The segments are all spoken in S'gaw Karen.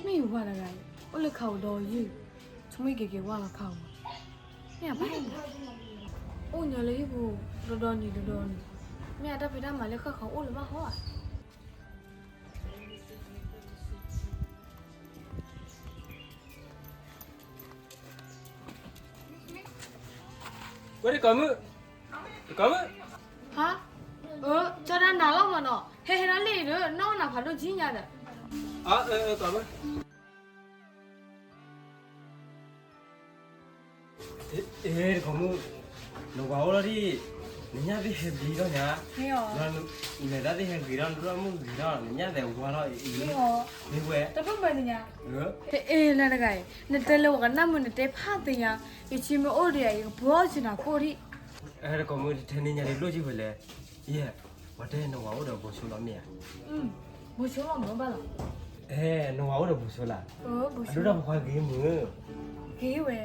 မ့ၢ်ဝၤတဂၤအံၤ အိၣ်လၢခးဧိၤဒီးယုၢ်, ဆိကမိၣ်က့ၤက့ၤဝါလီၤခးဧိၤ, မ့ၢ်အဘၣ်အံၤ, အိၣ်ညီလၢဟံၣ်ပူၤ ဒီဒီနံၤဒီဒီနံၤ, မ့ၢ်အတၢ်ဖံးတၢ်မၤလၢဃၣ်ဃၣ်အိၣ်လၢၤဘၣ်ဟီဧါ. ဝဲတကိးမုၣ်, တကိးမုၣ်, ဟါ, အၢ ကၠီဒၣ်နၤလီၤမးနီၤ, ဟဲဟဲဒၣ်လံဒီး နီၢ်နၤဖးဒိၣ်ကံညါဒီး, အၢ ကိးမုၣ်, အ့ တကိးမုၣ်, နဝၤအိၣ်လီၤဒံး, နညၣ်သ့ၣ်ဟဲဂ့ၤထီၣ်ညါ, နမဲာ်သၣ်သ့ၣ်ဟဲဂ့ၤထီၣ် နဒိၣ်မုၢ်ဂ့ၤထီၣ် နညၣ်သ့ၣ်ဝါထီၣ်အံၤ, မ့ၢ်ဝဲ, တဘၣ်မၤသ့ၣ်ညါ, အ့ လၢတဂၤအံၤ နတဲလၢပှၤကနၣ်မုာ် နတဲဖးသ့ၣ်ညါ, ယဆံမ့ၢ်အိၣ်ဒီးယၤ ယကပှီၢ်က့ၤနၤကိၣ်ဒံး, အၢ တကိးမုၣ် တထဲန့ၣ်ညါဒ်လိၣ်ကံဝဲလဲၣ်, ယဲ, ပှၤတဲနဝၤအိၣ်ဒီးဘိဆိလီၤမ့ၢ်ဧါ, ဘိဆိလီၤမ့ၢ်ဘၣ်လီၤ, အဲ နဝၤအိၣ်ဒီးဘိဆိလီၤ, အဒိၣ်တၢ်ပခွါဂ့ၤမုာ်, ဂ့ၤဝဲ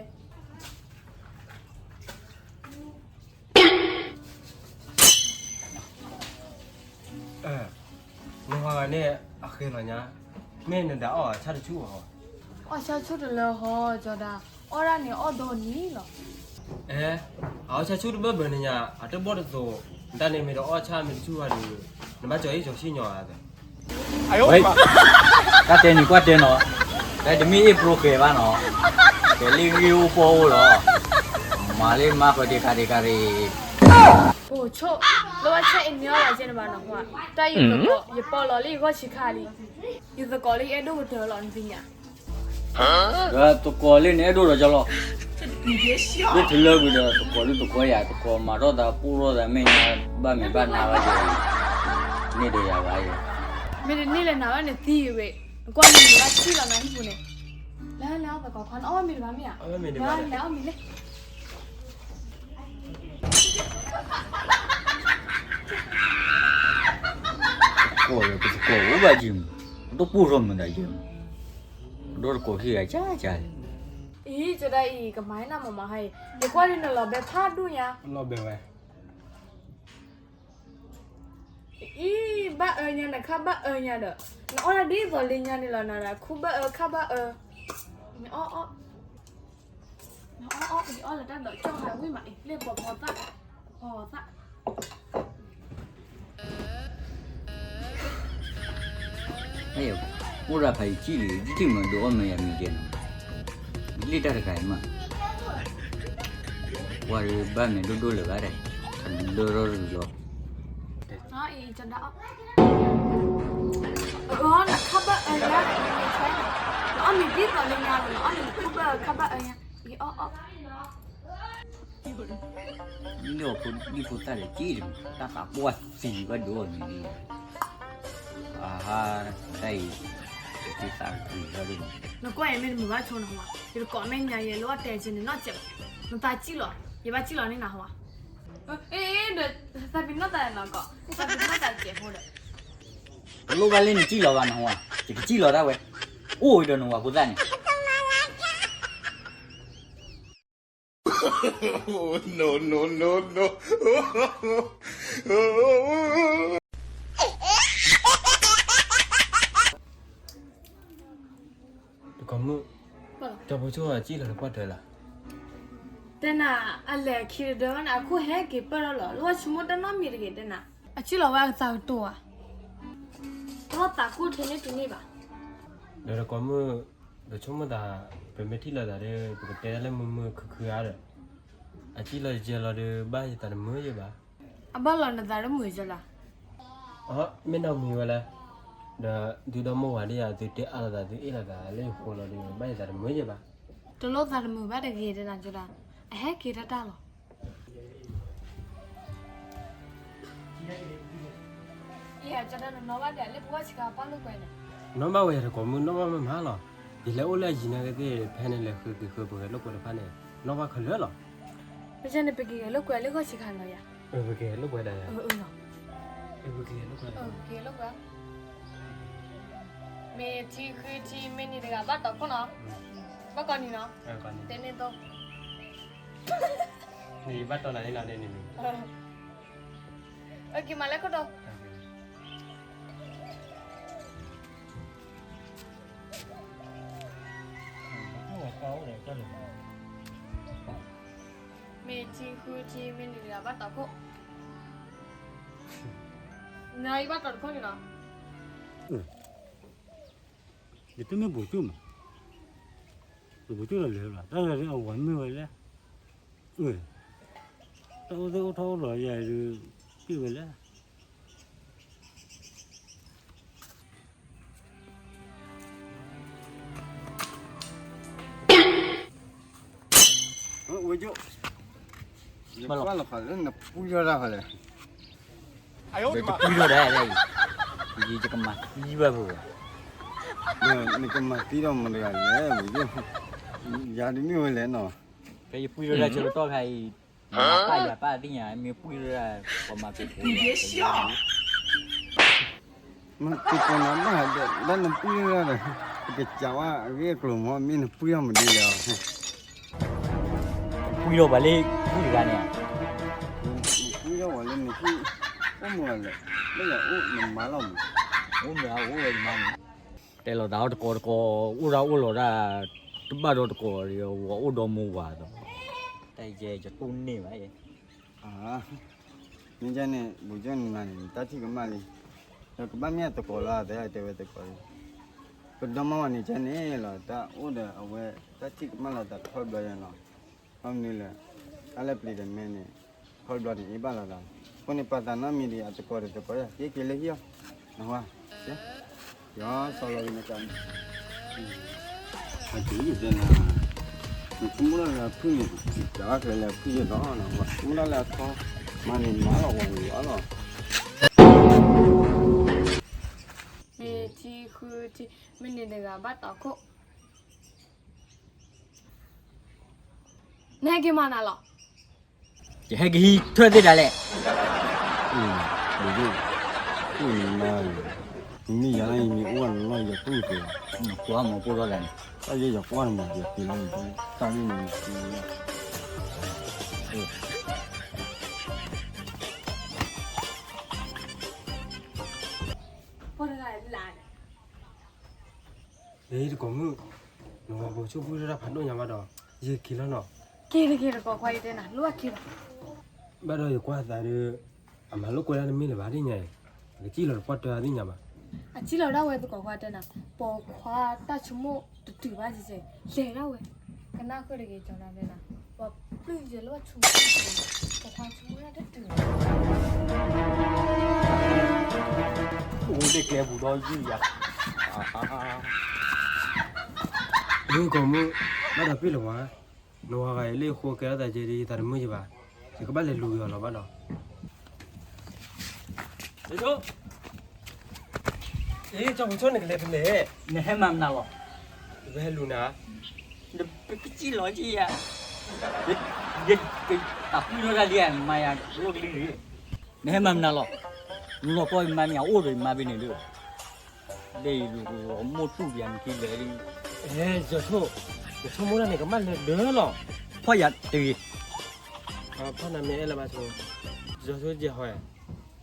နဝၤဂၤန့ၣ် အဃဲလီၤညါ, မ့ၢ်နဒၣ်အီၣ်အဆၣ်တဆူၣ်ဧါ, အီၣ်ဆၣ်ဆူၣ်တလၢဟီ ကၠီဒၣ်, အီၣ်ဒၣ်န့ၣ်အီၣ်ဒီနံၤလီၤ, အဲ, အအီၣ်ဆၣ်ဆူၣ်တဘၢဘၢန့ၣ်ညါ အတဘီၣ်တသိး, နတၢ်န့ၣ်မ့ၢ်တအီၣ်ဆၣ်မ့ၢ်တဆူၣ်ဟါဒီး, နဘၣ်ကၠီၤအ့ၣ်ကၠီၤဆံၣ်ညီဧါ, ဝဲ, တၢ်တဲနံၤကွၢ်တဲနီၤ, တၢ်တမ့ၢ်အ့ၣ်ပျိဃဲၤဘၣ်နီၤ, ကဲလံဂ့ၢ်အိၣ်ပီၢ်အိၣ်လီၤ, မၤလံမၤဃၢၤတ့ၢ်ကါတ့ၢ်ကါရ့ၣ် ပိာ်ဆိၣ်, လၢဘၣ်ဆၣ်အံၤမ့ၢ်အီၣ်လၢကဲန့ၣ်ဘၣ်နီၤ, တၢ်ယသကိး ယပီၢ်လီၤလံယဂီၢ်ဆံးခါလံ, ယသကိးလံယအဲၣ်ဒိၣ်ကတၢၢ်လီၤ နသ့ၣ်ညါ, ဒီးသကိးလံနအဲၣ်ဒိၣ်ဒီးကၠီလီၤ, လၢတလၢကွံာ်ဒီးသကိးလံသကိးယၤ သကိးမၤထီၣ်သးပူၣ်ထီၣ်သးမဲာ်ညါ, ဘၣ်မဲာ်ဘၣ်နါဘၣ်ဒီး, န့ၢ်ဒီးယၤဘၣ်ယဲ, မ့ၢ်တန့ၢ်လၢနၤဘၣ်န့ၣ်သံဝဲ, နကွၢ်န့ၣ်နဘၣ်ထံၣ်လီၤနၤဟံၣ်ပူၤန့ၣ်, လၢလၢအီၣ်သကိးခွါန့ၣ် အီၣ်မ့ၤတဘၣ်မ့ၢ်ဧါ, လဲၤအီၣ်မ့ၤလၢ ကိးဒီးပသကိးအိၣ်ဘၣ်က့ၤမး, ပတပူၣ်ထီၣ်မုာ်ဒၣ်ယဲမး, ဒီးတကိးခံဂၤကၢ်ကၢ်လံ, အံၤ ကၠီဒၣ်အံၤ ကမၤနၢ်မးမးဟါအံၤ, ယကွၢ်ဒ်နလီၤဘဲဖးဒိၣ်ညါ, လီၤဘဲဝဲ အံၤ ဘၣ်အၢညါ နခါဘၣ်အၢညါဒီး, နအီၣ်တၢ်ဒ်သိးလံညါန့ၣ်လီၤ နဒၣ်ခူဘၣ်အၢခါဘၣ်အၢ, နအီၣ်အီၣ်, နအီၣ်အီၣ် ယအီၣ်လၢတၢ်ဒီးကၠီၣ်ဟးဝံၣ်မးအံၤ လၢပီၤဖီသၣ်, ပီၤဖီသၣ်, အိၣ်ဒၣ်ဖးယံာ်ကံၣ်လံ ဒ်တံၢ်မၤဒိးအီၣ်မ့ၤယၤမံၤကဲနီၤ, လံၣ်တၢ်တဂၤအံၤမး, ပှၤဒီးဘၣ်မဲာ်ဒိၣ်ဒိၣ်လၢၤဘၣ်ဒီး, အလၢထီၣ်တရံးလီၤ, အအံၤ အအံၤ နခါဘၣ်အၢညါ, နအီၣ်မ့ၤဒ်သိးလၢညါလီၤ နအီၣ်မ့ၤနခူဘၣ်အၢခါဘၣ်အၢညါ, အံၤအီၣ်အီၣ် လၢဖိဒံဖိသၣ်ဒီးက့ၣ်တမံၤ တၢ်သးပှၢ်သံဘၣ်ဒိအီၤမံၤလံ, အဟါ, တၢ်အံၤ, တသးကံၤထီၣ်ဒ်မး, နကွၢ်အံၤမ့ၢ်တမုာ်ဘၣ်ဆိနဟါ, ယတကိးမဲာ်ညါယဲလၢအတဲက့ၤန့ၣ်နီၢ်စဲး, နသးကံၣ်လီၤ, ယဘၣ်ကံၣ်လီၤန့ၣ်နဟါ, အ့ ဒီး, သးပ့ၤနီၣ်သးနီၢ်ကီၢ်, သးပ့ၤနီၣ်သးကဲးဖိဒီး, တလိၣ်ဘၣ်လၢနကံၣ်လီၤဘၣ်နဟါ, ယကကံၣ်လီၤဒၣ်ဝဲ, အိၣ်ဒီးနဝၤဖိသၣ်န့ၣ် တကိးမုၣ်, ကၠီဖိဆိၣ်အကံၣ်လီၤတပှၢ်တၢၢ်လီၤ, တဲနၤ, အလဲၤခံတဒၢန့ၣ် အခိၣ်ဟဲက့ၤပၢၢ်ထီၣ်လီၤ လၢဝဲဆိကမိၣ်တၢ်နီတမံၤတဂ့ၤတဲနၤ, အကံၣ်လီၤဝဲအသးကတိၤဧါ, တလိၣ်သးကိၢ်ထဲန့ၣ်တုၤန့ၣ်ဘၣ်, ဒီးတကိးမုၣ်, ပဆိကမိၣ်သး, ပမ့ၢ်ထံၣ်လိာ်သးဒီး ပကတဲတၢ်လၢမုာ်မုာ်ခုၣ်ခုၣ်ဧါဒီး, အကံၣ်လီၤယဲလီၤဒီး ဘၣ်ယသးတမုာ်ယဲဘၣ် အဘၣ်လီၤနသးတမုာ်ကလီၤ, မ့ၢ်နီၢ်မံၤဝဲလဲၣ်, ဒီးသုဒီမိၢ်ဝၤဒ်ယၤ သုတဲအါလိာ်သး သုအ့ၣ်လိာ်သးလၢယဃိလီၤဒီး ဘၣ်ယသးတမုာ်ယဲဘၣ်, တလိၣ်သးတမုာ်ဘၣ်တဂ့ၤတဲနၤကလီၤ, အဟဲက့ၤတၢ်တၢ်လီၤ အံၤ ကၠီဒၣ်နနီၣ်ဘၣ်ဒၣ်လၢပဂီၢ်ဆံးခါပာ်လိာ်ကွဲန့ၣ်, နီၣ်ဘၣ်ဝဲတကိးမုၣ် နီၣ်ဘၣ်မ့ၢ်မးလီၤ, ယလဲၤအိၣ်လၢအယံၤနာ်က့သ့ၣ် ဖဲန့ၣ်လဲၤဃုက့ၤဃုပဂဲၤလိာ်ကွဲတဖၣ်န့ၣ် နီၣ်ဘၣ်ခဲလၢာ်လီၤ, ပကန့ၣ် ပက့ၤဂဲၤလိာ်ကွဲလၢဂီၢ်ဆံးခါလီၤယၤ, ပက့ၤဂဲၤလိာ်ကွဲဒၣ်ယၤ, ပက့ၤဂဲၤလိာ်ကွဲ, မ့ၢ်ထံဃုထံ မ့ၢ်နံၤတဂၤဘၣ်တီခိၣ်နီၤ, ဘၣ်ကိးနံၤနီၤ, တဲန့ၣ်သိး နံၤဘၣ်တီနၤန့ၣ်နီၤန့ၣ်, အက့ၤမၤလၢခိၣ်တီ, မ့ၢ်ထံဃုထံ မ့ၢ်နံၤတဂၤဘၣ်တီၤခိၣ်, နၤအံၤဘၣ်တီၤတခိၣ်န့ၣ်လီၤ. ယတမ့ၢ်ဘူးကၠိၣ်မး, ဘူးကၠိၣ်ဒီးလဲၤဘၣ် တၢ်လၢအဝၤမ့ၢ်ဝဲလဲၣ်, တၢ်အိၣ်သ့ၣ်အိၣ်ထီၣ်အိၣ်လီၤယၤဒုး ပ့ၢ်ဝဲလဲၣ်. ဝဲကၠိ, ယကွၢ်လီၤဃာ်လၢနပှံၢ်ထီၣ်တၢ်ဃီလဲၣ်, ယတပှံၢ်ထီၣ်ဒၣ်လဲၣ်, ယကမၤသံဘၣ်ဖိ, နကမၤသံဒီးမတၤတဂၤလဲၣ်, ယၤဒုးမ့ၢ်ဝဲလဲၣ်နီၤ, ဖဲယပှံၢ်ထီၣ်တၢ်ဆၢကတီၢ်ခါအံၤ နပၢ်ယၤပၢ်သ့ၣ်ညါ မ့ၢ်ပှံၢ်ထီၣ်တၢ် ပှၤမၤက့ၤဖိ, မ့ၢ်က့ၤဖိနၤဘၣ်ဒီး လၢနပှံၢ်ထီၣ်တၢ်ဒီး ပကစးဝဲအဂ့ၢ်အကျိၤမ့ၢ် မ့ၢ်နပှံၢ်ထီၣ်မနုၤလဲၣ်, ပှံၢ်ထီၣ်ပှၤလၢဟံၣ်တဂၤန့ၣ်, ပှံၢ်ထီၣ်ပှၤလၢနဟံၣ်, အိၣ်မုာ်လဲၣ်, လၢယအိၣ်နမၤလီၤမး, အိၣ်မုာ်အအိၣ်ဝဲမးန့ၣ် တဲလီၤသးအီၤတကိးတကိး အိၣ်ဒၣ်အိၣ်လီၤဒၣ် တဘၣ်ဒီးတကိးဒီး ဝဲအိၣ်ဒီးမိၢ်ဝၤဒီး, တၢ်ယဲယတိၢ်န့ၢ်ဘၣ်, မ့ၢ်ကဲန့ၣ် ဘူးကၠိၣ်နၤန့ၣ် နတၢ်ထံၣ်ကမၣ်လံ, ဒီးကဘၣ်မ့ၢ်အသကိးလီၤ တဲတဲဝဲသကိးလံ, ပဒီမါဝၤန့ၣ်ကဲန့ၣ်လီၤ တၢ်အိၣ်ဒီးအဝဲ တၢ်ထံၣ်ကမၣ်လီၤသးခီတဘျီယၤနီၤ, ခီမနုၤလဲၣ်, တၢ်လၢပျံၤဒီးမဲန့ၣ် ခီတဘျီန့ၣ် အ့ၣ်ဘၣ်လီၤသး, အဃိန့ၣ် ပာ်သးနီတမံၤဒံး အသကိးတသကိးယၤ က့ၤက့ၤလၢဟံၣ်အီၤ, နဝၤ, ကဲ, ယီၤစီၤလီၤဂ့ၤနကါန့ၣ်, အက့ၤတဲနၤ, နဆိကမိၣ်ဒၣ်လၢအဖုၣ်န့ၣ် တၢ်ဘၣ်ကျဲလၢအဖုၣ်ယဲၢ်ဒီး နဝၤ ဆိကမိၣ်ဒၣ်လၢအထီ မၤန့ၣ်မၤလီၤဝၤန့ၣ်ဝၤလီၤ, မ့ၢ်ထံဃုထံ မ့ၢ်နံၤတဂၤဘၣ်တီၤခိၣ်, နဟဲက့ၤမၤနၤလီၤ. ယဟဲက့ၤဟံးထွဲသ့ဒၣ်လဲၣ်. အၢ ဘူးကၠိၣ်, နမ့ၢ်ယၤန့ၣ် ယမ့ၢ်အိၣ်ဝဲန့ၣ်လီၤ ယတူၢ်က့ၤ, နကွၢ်မၤပိၢ်ထီၣ်တၢ်န့ၣ်, တၢ်ယဲယကွၢ်န့ၣ်မၤ ယက့ၤလီၤန့ၣ်, တၢ်မ့ၢ်န့ၣ် ပှၤတဂၤလၢ်န့ၣ် ဟ့ၣ် တကိးမုၣ်, နဝၤပိာ်ဆိၣ်ပှံၢ်ထီၣ်တၢ်ဖးဒိၣ်ညါဘၣ်ဒီး, ယက့ၤလီၤနီၤ. က့ၤတက့ၤတကိးခွါ ယတဲနၤ လိၣ်ဘၣ်က့ၤဘၣ်. ဘၣ်ဒီးယကွၢ်အသးဒီး, အမၤလိာ်ကွဲတၢ်တမ့ၢ်လၢၤဘၣ်သ့ၣ်ညါအံၤ, အကစံၣ်လီၤတပှၢ်တၢၢ်သ့ၣ်ညါဘၣ်. အစံၣ်လီၤဒၣ်ဝဲသကိးခွါတဲနၤ, ပိာ်ခွါတၢ်ဆိကမိၣ်တတုၤဘၣ်ကဲကဲ, လဲၤဒၣ်ဝဲ, ကနၣ်ဃုာ်တဂ့ၤကၠီၤဒၣ်တဲနၤ, ပှၤပျုၢ်ယဲလၢပှၤဆိကမိၣ်တတုၤ, ပိာ်ခွါဆိကမိၣ်ဒၣ်တတုၤ အိၣ်လၢကျဲပူၤဒီးယုၢ်ယၤ, အၢ ကိးမုၣ်, ဘၣ်ဒီးပ့ၢ်လၢၤဝါ, နဝၤဂၤအံၤလၢယဃိကဲထီၣ်သးကဲဒီး ယသးတမုာ်ယဘၣ်, ယကဘၣ်လဲၤလူၤက့ၤအီၤလီၤဘၣ်ဒီး, အ့ ကၠီဖိဆိၣ် နကလဲၤဖဲလဲၣ်, နဟဲမၤမနုၤလီၤ, ပဟဲလူၤနၤ, ပကစံၣ်လီၤက့ၤယၤ, ယတၢ်ပှံၢ်ထီၣ်တၢ်လံ မၤယၤလိၣ်ကလံၤ, နဟဲမၤမနုၤလီၤ, လီၤကီယမါမ့ၢ်အအိၣ်ဒီးယမါဖဲန့ၣ်ဒီး ဒ်အံၤ မိၢ်တူၢ်ပယၤနခံလဲၣ်, အဲ ယဆိၣ်, ယဆိကမိၣ်ဒၣ်န့ၣ် ကမၣ်လဲၤဒၢလီၤ, ဖီၣ်ယၤတဂ့ၤ, ဖီၣ်နၤမ့ၢ်အဲၣ်လၢဘၣ်ဆိ, ယဆိၣ်ယဲဟီ,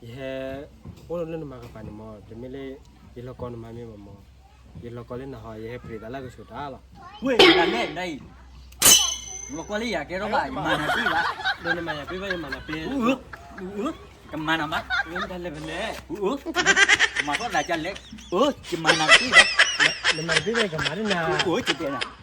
ယဟဲအိၣ်လၢနမၤကပၤန့ၣ်မး တမ့ၢ်လၢ ယလီၤကီနမါမ့ၢ်ဘၣ်မး, ယလီၤကီလၢနဟီ ယဟဲပှ့ၤသးလၢကဆူးတၢ်လီၤ, ဝ့ၢ် နလဲၣ်နအံၤ, လီၤကီလၢယၤကဲထီၣ်ဘၣ် ယမၤနၤတ့ၢ်ဘၣ်, ဒီးနမၤယၤတ့ၢ်ဘၣ် ယမၤနၤတ့ၢ်, ကမၤနၤမး, မၤထီၣ်သးကလဲၣ်, အၢ ယမၤနၤတ့ၢ်ဘၣ်, နမၤတ့ၢ်ဘၣ် ယကမၤတ့ၢ်နၤ, အၢ ယတဲနၤ